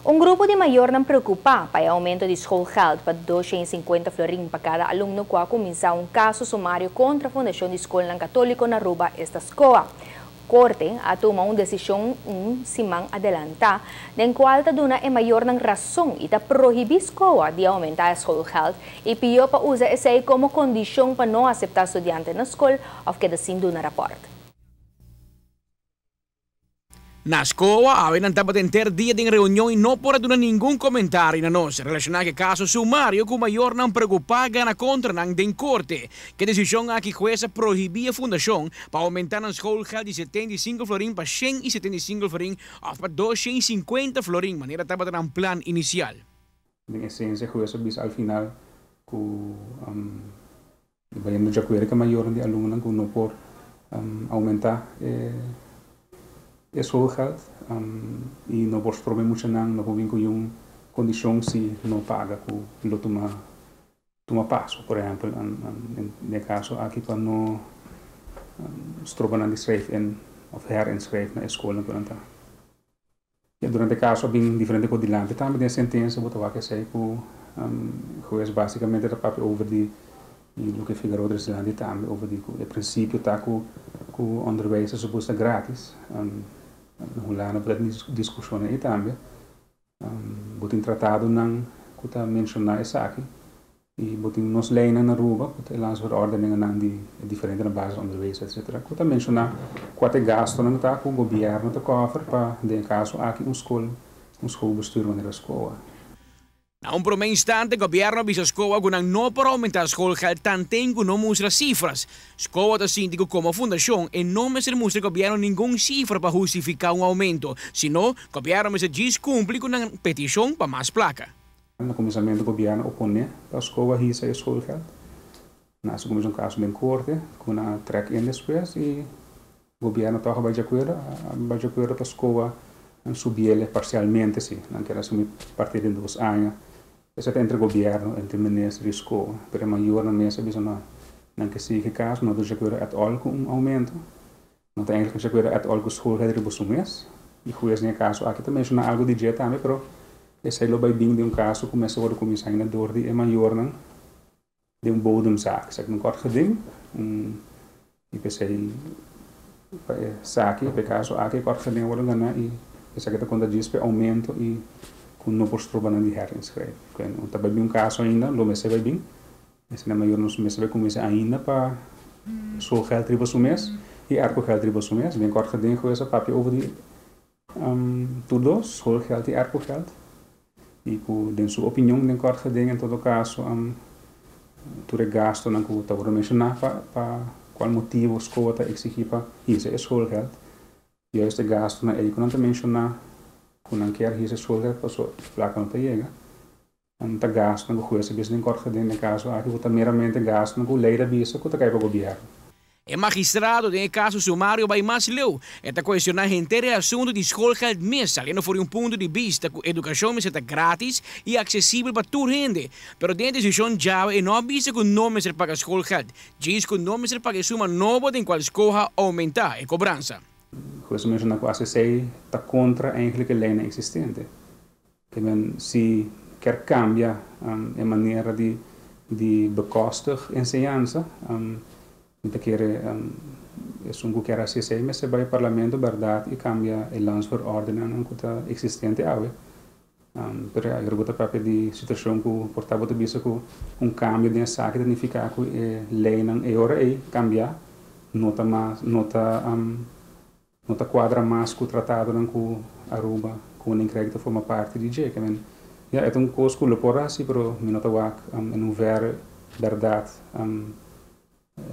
Un grupo di mayornan preocupa pa e aumento di schoolgeld pa 250 florin pa cada alumno cu a cuminsa un caso sumario contra Fundacion di Scolnan Catolico na Aruba, esta SCOA. Corte a tuma un decision un siman adelanta, den cual ta duna e mayornan rason y ta prohibi SCOA di aumenta e schoolgeld y pio pa usa esey como condicion pa no acepta studiante na scol of keda sin duna rapport. Na SCOA, awe nan tabata henter dia den reunion y no por a duna ningun comentario na nos relaciona cu e caso sumario cu mayornan preocupa a gana contra nan den corte. Cu e decision aki huez a prohibi e fundacion pa aumenta nan schoolgeld di 75 florin pa 175 florin of pa 250 florin manera tabata nan plan inicial. Den esencia huez a bisa al final cu bayendo di acuerdo cu e mayornan di alumnonan cu no por aumenta e schoolgeld y no por strobe muchanan, no por bin cu un condicion si no paga cu lo tuma paso. Por ehempel, den e caso aki pa no stroba nan di schrijf in of herinschrijf na e scolnan cu nan ta. Ja, durante e caso a bin diferente cos dilanti tambe den sentencia. Bo ta wak esey cu huez basicamente ta papia over di y loke Figaro trece dilanti tambe over di cu e principio ta cu onderwijs ta supuesto gratis. Na Hulanda bo ta tin discusion ey tambe. Bo tin tratadonan cu ta menciona esaki y bo tin nos leynan na Aruba cu ta e landsverordeningennan di diferente na basisonderwijs, etcetera, cu ta menciona cua ta e gastonan ta cu gobierno ta cover pa den e caso aki un scol, un schoolbestuur manera SCOA. Na un prome instante gobierno a bisa SCOA cu nan no por aumenta schoolgeld tanten cu no mustra cifras. SCOA ta sinti cu como fundacion e no mester mustra gobierno ningun cifra pa hustifica un aumento, sino gobierno mester djis cumpli cu nan peticion pa mas placa. Na cuminsamento gobierno a opone pa SCOA hisa e schoolgeld. Na su cuminsa un caso den corte cu nan a trek in despues y gobierno toch a bay di acuerdo, a bay di acuerdo pa SCOA subiele parcialmente si, nan kier asumi partir di 2 aña. Esey ta entre gobierno, entre minister y SCOA, pero e mayornan mes a bisa no, nan ke sigui caso, no ta di acuerdo at all cu un aumento, no ta eigenlijk di acuerdo at all cu schoolgeld riba su mes. Y huez den e caso aki ta menciona algo di dje tambe, pero esey lo bay bin den un caso cu mester wordo cuminsa ainda door di e mayornan di un bodemzaak, zeg un kort geding, y pesey pa esaki, pa e caso aki kort geding wordo gana y esaki ta conta djis pa aumento y cu no por stroba nan di herinschrijven. No ta bay bin un caso ainda, lo mester bay bin, esey na mayor nos mester bay cuminsa ainda pa schoolgeld riba su mes y aircogeld riba su mes. Den kort geding huez a papia over di tur dos, schoolgeld y aircogeld. Y cu den su opinion den kort geding, en todo caso, tur e gastonan cu ta wordo menciona pa cual motibo SCOA ta exigi pa hisa e schoolgeld. Juist e gastonan ey cu nan ta menciona cu nan kier hisa schoolgeld paso placa no ta yega. Ta gastonan cu huez a bisa den kort geding den caso aki cu ta meramente gastonan cu ley ta bisa cu ta cay pa gobierno. E magistrado den e caso sumario a bay mas leu. E ta cuestiona henter e asunto di schoolgeld mes, saliendo for di un punto di bista cu educacion mester ta gratis y accesibel pa tur hende. Pero den e decision djawe e no a bisa cu no mester paga schoolgeld, djis cu no mester paga e suma nobo den cual SCOA a aumenta e cobransa. Huez a menciona cu ACC ta contra eigenlijk e leynan existente. Kiermen si kier cambia e manera di bekostig enseñansa, mi ta kere esun cu kier haci esey mester bay parlamento berdad y cambia e landsverordeningen cu ta existente awe. Pero ja, bo ta papia di situacion cu por ta bo ta bisa cu un cambio den esaki ta significa cu e leynan e ora ey cambia, no ta mas, no ta cuadra mas cu tratadonan cu Aruba Koninkrijk ta forma parti di dje. Kiermen, ja, e ta un cos cu lo por haci, pero mi no ta wak in hoeverre berdad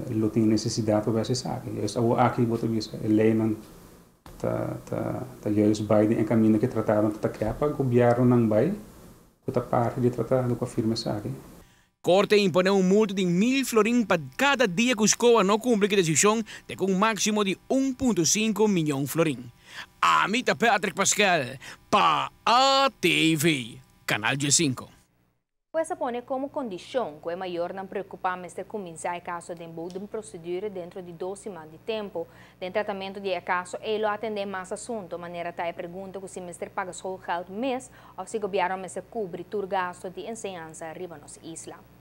lo tin necesidad pa haci esaki. Juist awo aki bo ta bisa e leynan ta juist bay den e camino cu e tratadonan ta kier pa gobiernonan bay, cu ta parti di tratado cu a firma esaki. Corte a impone un multa di 1000 florin pa cada dia cu SCOA no cumpli cu e decision, te cu un maximo di 1.5 miyon florin. Ami ta Patrick Pascal, pa ATV, Canal G5. Hues a pone komo kondishon ku e mayornan preokupá mester kuminsá e kaso den bodemprocedure dentro di 2 siman di tempu. Den tratamentu di e kaso e lo atendé mas asuntu, manera ta e pregunta ku si mester paga schoolgeld mes òf si gobièrnu mester kubri tur gastu di enseñansa riba nos isla.